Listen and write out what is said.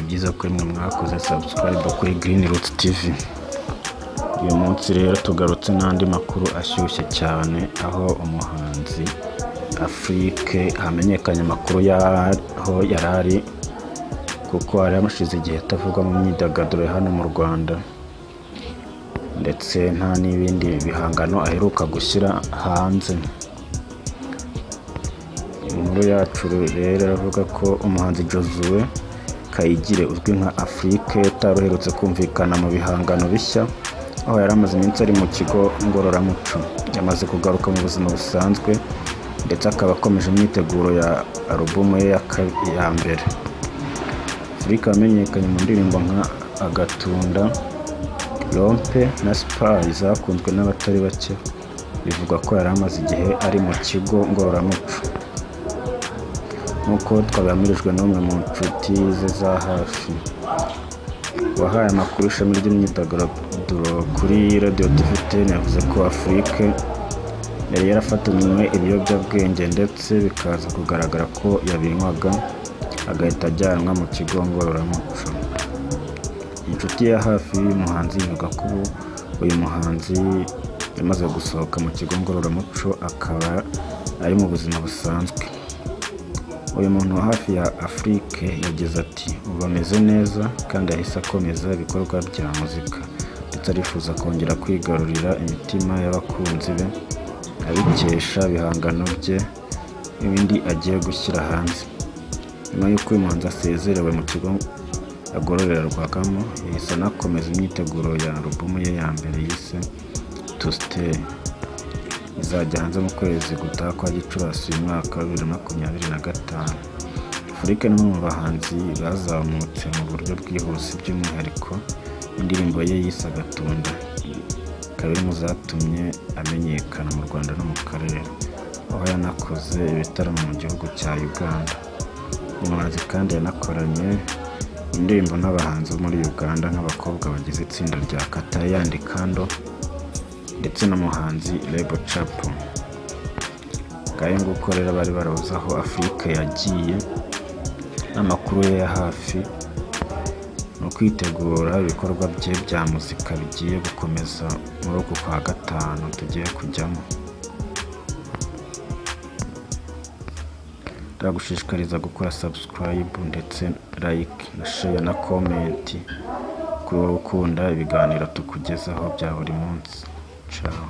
Byiza kuri mwe mwakoze subscribe kuri Green Roots TV. Uyu munsi rero tugarutse n'andi makuru ashyushye cyane, aho umuhanzi Afrique hamenyekanye amakuru y'aho yari ari, kuko hari hashize igihe atavugwa mu myidagaduro hano mu Rwanda, ndetse nta n'ibindi bihangano aheruka gushyira hanze. Inkuru yacu rero iravuga ko umuhanzi Josue Kayigire uzwi nka Afrique utari uherutse kumvikana mu bihangano bishya, aho yari amaze iminsi ari mu kigo ngororamuco, yamaze kugaruka mu buzima busanzwe, ndetse akaba akomeje imyiteguro ya alubumu ye ya mbere. Afrique wamenyekanye mu ndirimbo nka Agatunda, Rompe na Spy zakunzwe n'abatari bake, bivugwa ko yari amaze igihe ari mu kigo ngororamuco, nk'uko twabihamirijwe n'umwe mu nshuti ze za hafi wahaye amakuru ishami ry'imyidagaduro kuri Radio TV 10. Yavuze ko Afrique yari yarafatanywe ibiyobyabwenge, ndetse bikaza kugaragara ko yabinywaga, agahita ajyanwa mu kigo ngororamuco. Inshuti ya hafi y'uyu muhanzi ivuga ko ubu uyu muhanzi yamaze gusohoka mu kigo ngororamuco, akaba ari mu buzima busanzwe. Uyu muntu wa hafi ya Afrique yagize ati: "Ubu ameze neza kandi yahise akomeza ibikorwa bya muzika, ndetse arifuza kongera kwigarurira imitima y'abakunzi be abikesha ibihangano bye n'ibindi agiye gushyira hanze." Nyuma y'uko uyu muhanzi asezerewe mu kigo agororerwagamo, yahise anakomeza imyiteguro ya alubumu ye ya mbere yise To Stay, izajya hanze mu kwezi gutaha kwa Gicurasi uyu mwaka wa 2025. Afrique ni umwe mu bahanzi bazamutse mu buryo bwihuse, by'umwihariko indirimbo ye yise Agatunda ikaba iri mu zatumye amenyekana mu Rwanda no mu karere, aho yanakoze ibitaramo mu gihugu cya Uganda. Uyu muhanzi kandi yanakoranye indirimbo n'abahanzi bo muri Uganda nk'abakobwa bagize itsinda rya Katayo and Kandle ndetse n'umuhanzi Rebo Chapo. Ngayo nguko rero, bari barabuze aho Afrique yagiye n'amakuru ye ya hafi ni ukwitegura ibikorwa bye bya muzika bigiye gukomeza muri uku kwa gatanu tugiye kujyamo. Ndagushishikariza gukora subscribe ndetse like na share na comment kuri wowe ukunda ibiganiro tukugezaho bya buri munsi. Ciao.